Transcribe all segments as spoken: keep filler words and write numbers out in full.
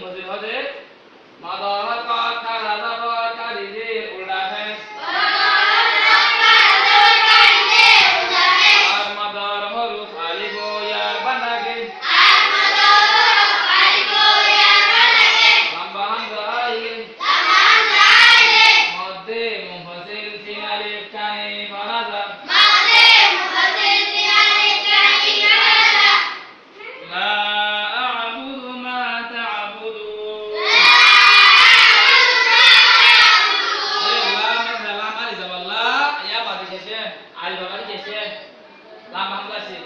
munfasil hoó de. Mad horóf kaf, kaf aza bar, kaf ri zir uldha fec. Ar mad horóf alif o yar banda ki. Lamba hamza aile. Madde munfasil tin alif tani fora za. La a'budu ma ta'budun. La a'budu ma ta'budun. Ei, la, la, la, la, alif zabar la, ya badi kese, alif badi kese. Lam hamza sin.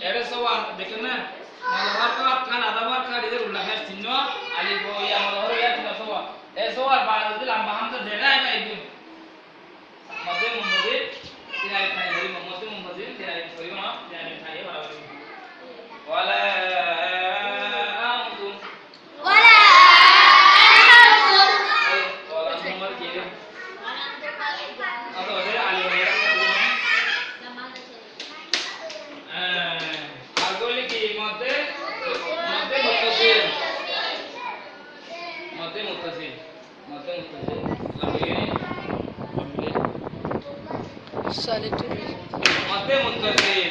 Ere sowal, dekén na? Mad horóf kaf, kaf aza bar, kaf ri zir uldha fec, tin no, alif o ya, mad horóf ya, tin no sowal. E sowal bade zodi lamba hamza de na, eba edún. Madde munfasil, tin alif tani foribo, madde munfasil, tin alif foribo na, tin alif tani foribo. Wala antum. Wala antum. Wala antum mane ki? Ato de alif. Eh, agoli ki madde, madde muttasil. Madde muttasil. Madde muttasil. Lamba ki? Madde muttasil.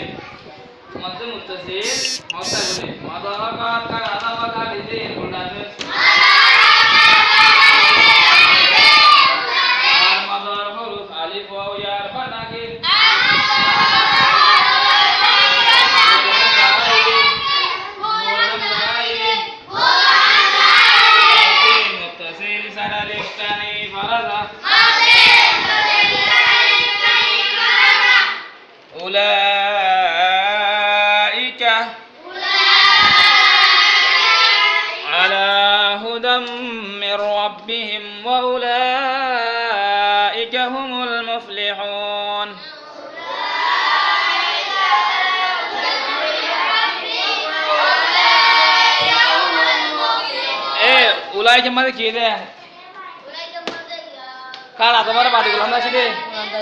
Madde muttasil. Madde muttasil. Mad horóf kaf, kaf aza bar, kaf ri zir uldha fec. Ar mad horóf alif o yar banda ki. Madde muttasil sar alif tani fora za. Ulaika. من ربهم وأولئك هم المفلحون. E, ulaika mazé ki de? Kar azabar bade gulám dasi de?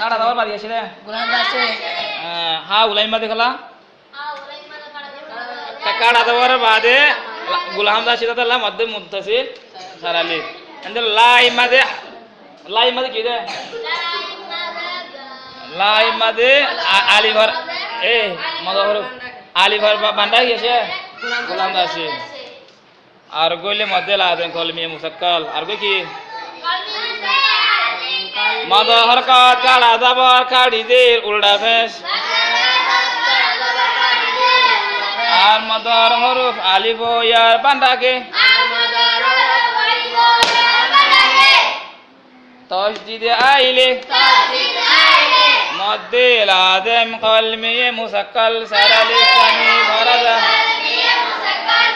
Kar azabar bade gasi de? Gulám dasi. E, ha, ulaika mazé kala? Te kar azabar bade gulám dasi de, lam madde muttasil sar alif. Ende lai mazé, lai mazé ki de? Lai mazé a-, alif ar, e, madar horuf. Alif ar ba-, banda ki asé? Gulám dasi. Ar uggwá óile modde lazem kolmiye musakkal. Ar uggwá ki? Madar horkot, kar azabar, kar izer, ulda fec. Ar madar horuf alif o yar banda ke? Tosdid aile. Tosdid aile. Modde lazem kolmiye musakkal sar alif tani fora za. Kolmiye musakkal.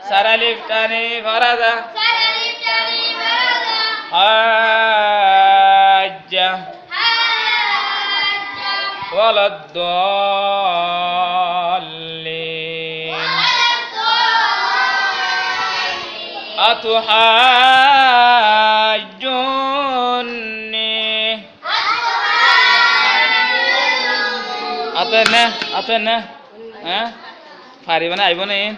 Sar alif tani fora za. Sar alif tani fora za. Hajja. Hajja. Wala dallin. Wala dallin. Atuhaj- junni. Atuhajjunni. Atu enne, atu enne. Há? Fariba né, aibo né?